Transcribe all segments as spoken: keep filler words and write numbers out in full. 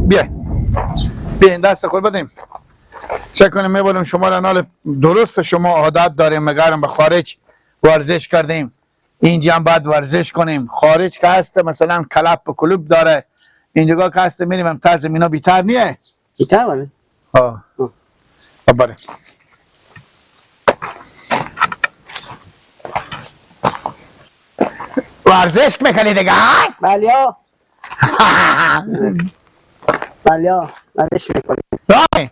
بیا. بیا، این دست خود بدیم. چه کنیم، می‌بینم شما را نال درست، شما عادت داریم، مگرم به خارج ورزش کردیم، اینجا هم باید ورزش کنیم. خارج که هست، مثلاً کلب و کلوب داره، اینجا که هست، می‌ریم هم تا زمینا بیتر نیه. بیتر بله. ها. ها. خب، بله. ورزش می‌کنی دیگه، ها؟ بله. بله، ورزش می‌کنی. راه.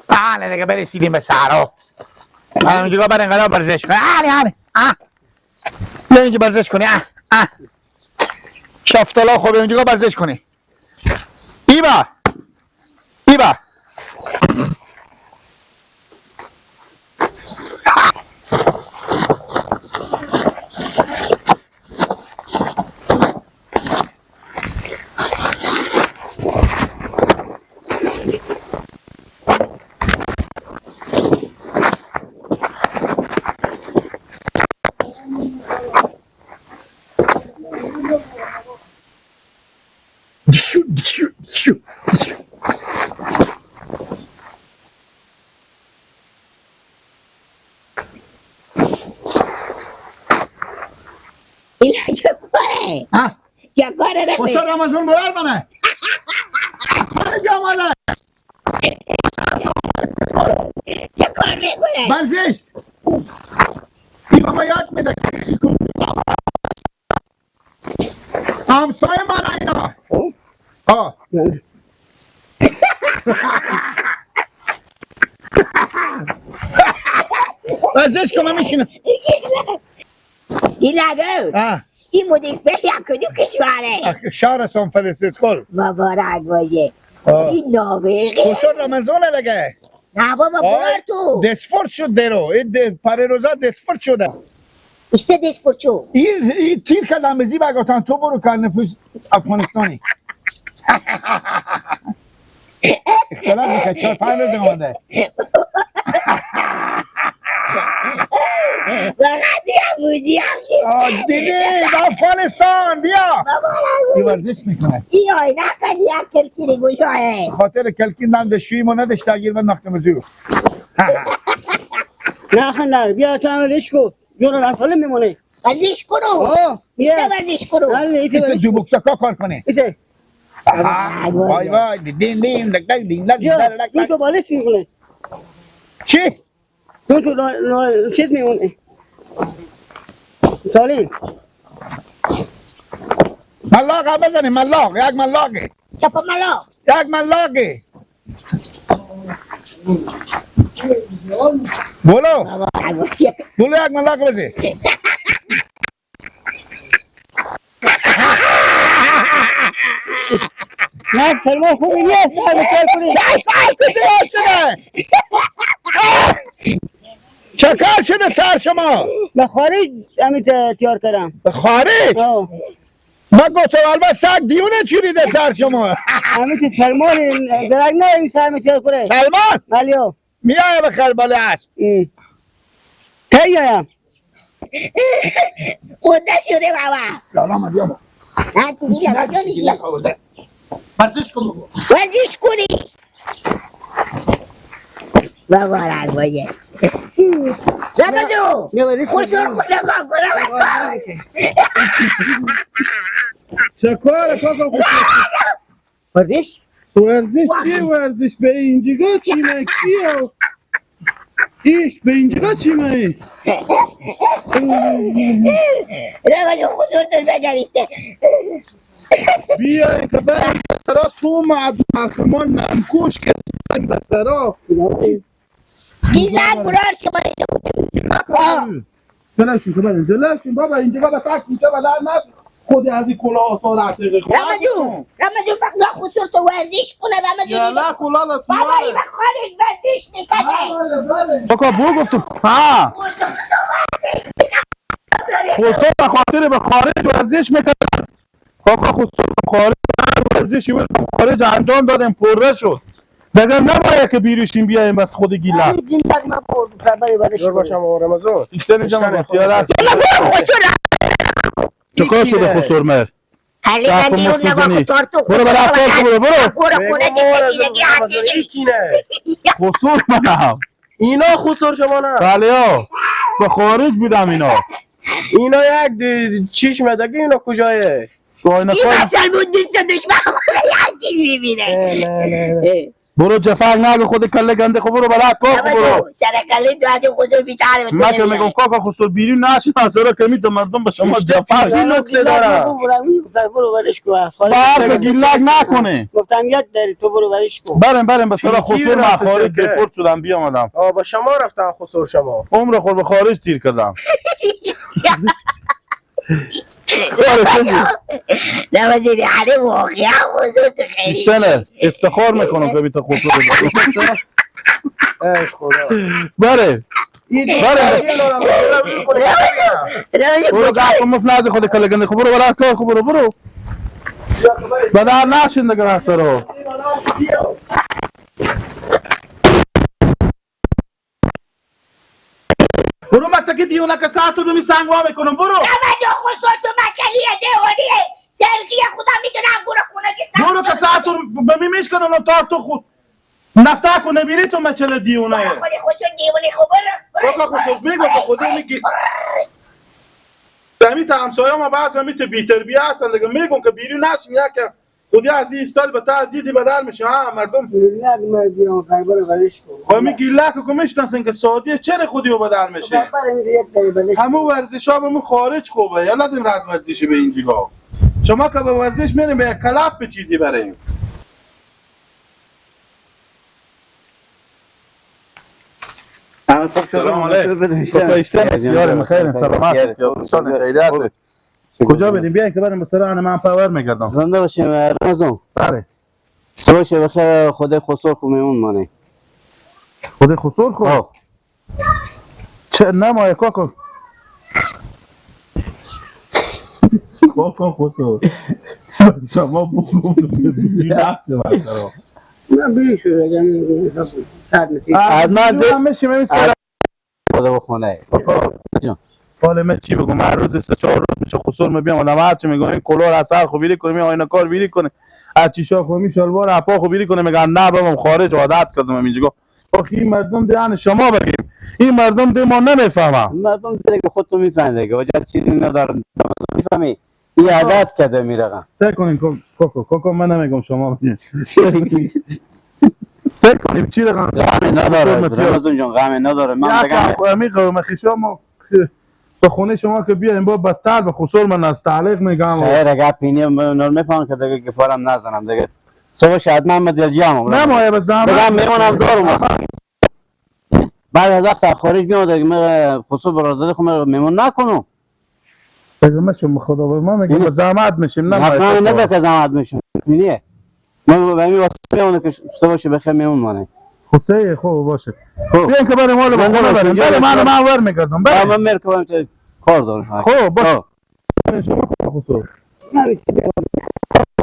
بله دیگه، برسیدیم به صحرا. الان اینجا باید انقدر ورزش کنی. بله، بله. آه. بیا اینجا ورزش کنی. آه، آه. شفتالا خوبه، اینجا ورزش کنی. ایوا. ایوا. اینا چه کاره؟ ها؟ چه کاره ره؟ استاد رمضان، بلار منه. کجا ماله؟ چه کار می‌کنه؟ ورزش. این بابا یاد می‌ده. همسایه من اینا. ها. ورزش کنم می‌شینم. این نگو. ها. این مدیر فعل یک کدوم کشوره؟ آخه شهر سان فرانسیسکو. مبارک باشه. آه. این نابغه. استاد رمضان لگه. نه بابا، آی، بلار تو. دسپورت شد درو. این د-، پریروزا دسپورت شده. ایسته دسپورت شو. این، این تیر که دمزی بگوتن تو برو کار نفوس افغانستانی. اختلاف می‌کنه، چهار پنج روز مانده. فقط یه موزی هم چیز آه، دیدی، به افغانستان، بیا. بابا، این ورزش می‌کنه. این آینه کنی یک کلکی گوشایه. خاطر کلکی نام دشویی ما نداشته، اگه من نختم زو. نه، خنده، بیا تو هم ریش کو. جون را سالم میمونه. ورزش کنو. آه، ایسته بیا. ورزش کنو. بله، ایته ایته ورزش. دو بوکسا کا کار کنه؟ ایته. آها، وای، وای، وای. دین، دین، دک، دک، دین، دک، بیا، دک، دک، دین دک. تو بالش می‌کنه. چی؟ دین تو لا-، لا-، چیز می‌مونه. سالم. ملاق هم بزنه، ملاق، یک ملاقه. چپ ملاق. یک ملاقه. بولو. بابا، بولو، یک ملاق بزه. نه، سلمان خوبی نیست، سر به سر کنی. نه، سر کجا شده؟ چه کار شده سر شما؟ به خارج همین ت-، تیار کردم. به خارج؟ آه. ما گفتم البته سگ دیونه چوری ده سر شما. همین که سلمان درک نه، این سر می تیار کنه. سلمان؟ بله. میای بخیر، بله است. ام. کی آیم؟ مونده شده بابا. لالا، من بیام. ها، تو دیگه نه، کجا دیگه می‌ری؟ نه، خورده. ورزش کن بابا. ورزش کنی. بابا، رنگ باشه. رمضو. بیا، بیا، بیا. خسر خدا با گناه بکن. چه کاره کاکا خسر؟ ورزش؟ ورزش چی ورزش؟ به اینجگا چی مکیه؟ ایش به اینجگا چی مه؟ رمضو خسر تو بگریشته. بیا که بریم به سرا، تو مردم اخمان نمکوش که بریم به سرا. دیزن برار شما اینو بوده. آه. جلوشون که بریم، جلوشون بابا، اینجا بابا، تک اینجا بلا نه. خود از این کلاه آثار عتیقه خود. رمضو، رمضو، بابا خسر تو ورزش کنه، رمضو. یلا کلاه لا بابا، تواره. این خارج ورزش می‌کنه. بله، بله. بابا، بو گفتم. ها. خسر تو ورزش می‌کنه. خسر به خاطر به خارج ورزش می‌کنه. کاکا خسر خارج ورزشی بود، خارج انجام دادیم، پره شد. دگه نباید که بیریشیم بیایم بس خود گیلک. همین گیلک من پر بکنم، برای ورزش جور کنم. باشم آقا رمضان. اشتنی جمع اشتنی باشی، خود یاد هست. چه کار شده خسر مر؟ حالی دست من دیون خسر نگاه زنی. کن، تار تو برو خسر برو، برو. برو، برو، برو، برو، برو، برو، برو، برو. خسر منم. اینا خسر شما نه؟ بله ها. به خارج بودم اینا. اینا یک دی-، چشم دگه اینا کجایه؟ تو اینا این کار مثل بود، دوست دشمن خود یک چیز می‌بینه. نه، نه، نه، نه. اه. برو جفاک نگو، خود کله گنده، خب برو بلد کار، خب برو. سر کله تو از خود بیچاره. من که می‌گم کاکا خسر بیرون نشی، من سر کمی تو مردم به شما جفاک. کی نقصه داره؟ برو ورش کن. با حرف گیلک نکنه. گفتم یاد داری، تو برو ورش کن. بریم، بریم، به سر خسر من خارج دپورت شدم، بیامدم. آه، با شما رفتن خسر شما. عمر خود به خارج تیر کردم. نه وزیر، یعنی واقعاً خسر تو خیلی. اشتنه، افتخار می‌کنم که بیتا خسر. ای خدا. بره. بره. برو، ده خو مفت نزی خود کله گنده. خب برو، برو، کار خب برو، برو. بدر نشین دگه سرو. برو متکی دیونه که ساعت رو می سنگ وا می‌کنم، برو. نه، من جو خسر تو مچلیه، دیوانیه. سرگی خدا می‌دونه، برو خونه که ساعت برو که ساعت رو به می میشکنم، تا تو خود نفتا کنه بیری تو مچل دیونه. برو خودی خود دیونه، خب برو، برو. بابا خسر می‌گم، تو خودی می‌گی. دمی تا همسایه ما بعض همی تو بی‌تربیه هستن دیگه، می‌گم که بیرون نشین، یک خودی از این استایل به تا از این دی بدل می‌شه، ها، مردم. نه، من بیام، برو ورش کن. خب، می گیلک که می‌شناسن که سعودیه، چرا خودی رو بدل می‌شه؟ خب، برو اینجا یک دقیقه ولش کن. همون ورزش ها به من خارج خوبه، یا ندیم رد ورزشی به اینجا. شما که به ورزش می‌رین، به یک کلب به چیزی برین. سلام علیکم. خب، اشتن، یار، خیر، سلامت، یار، شان، خیریت. کجا بدیم؟ بیا که بریم به سر آن من پاور می‌گردم. زنده باشیم، رمضان. بله. صبح شه بخیر، خدای خسر خو میمون مانه. خدای خسر خو؟ آه. چه نمایه کاکا؟ کاکا خسر. شما بگو. نه، بیرون شو، اگر نمی‌گم، حساب کن. ساعت نتیجه. آه، من ده- من می‌شیم، این سر- خدا بخونه. جان. حالا من چی بگم؟ هر روز سه چهار روز می‌شه خسر من بیام، آدم هر چی می‌گم، این کلاه را سر خو بیری کنه، این آینه کار بیری کنه، از چیشا خو می شلوار اپا خو بیری کنه، می‌گم نه بابا، خارج عادت کردم اینجا. آخه این مردم ده، یعنی شما بگیم، این مردم ده ما نمی‌فهمه. مردم ده که خودتون می‌فهمید دیگه، وجه چیزی نداره، می‌فهمی؟ این عادت کرده می رقم. سعی کنین کو-، کوکو، کوکو، من نمی‌گم شما بگین. سعی کنین چی رقم؟ غمی نداره، رمضان جان، غمی نداره. من یک دگم خو-، امی قوم خیشا ما که به خونه شما که بیایم با بدتر به خسر من از تعلیق می‌گم. خیر، اگه پینی من نور می‌فهم که دیگه گفارم نزنم دیگه. صبح شاید من مدل جام نه، ما به زحمت دگم میمونم دارم. بعد از وقت خارج میام دیگه، من خسر برادر خو من میمون نکنم. اگه من چون خدا به من می‌گم، یعنی به زحمت می‌شیم، نه، نه، باید نه، تو نه که زحمت می‌شیم. نیه. من به همین واسطه می‌آمدم که صبح شه بخیر میمون مانه. خو سه، خو باشه. خو. بیاین که بریم، حالا زنده خونه باشین، بریم. جان، بریم، من، جان. من ور می‌گردم. بریم. آه، من میر که برم، تو کار دارم. خو، باشه. آه. شما خو، خو.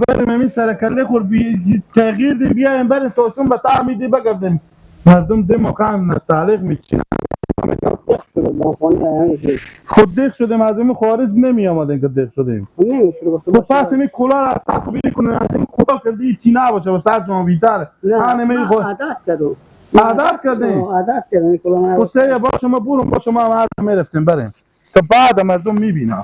بریم، همین سر کله خور بی-، تغییر دی، بیایم، بریم، تاشون به تعمیدی بگردیم. مردم ده مکان نستعلیق می‌چینن. خود دق شدیم، از این خارج نمی‌آمدیم که دق شدیم. خب پس این کلا را از سر بیری کنیم، از این کلا کردی چی نباشه، به سر شما بیتره. نه، همه من خود عادت کردم. عادت کردیم. آه، عادت کردم، این کلا من خب سه با شما برون، با شما هم هر می‌رفتیم بریم. که بعد مردم می‌بینن.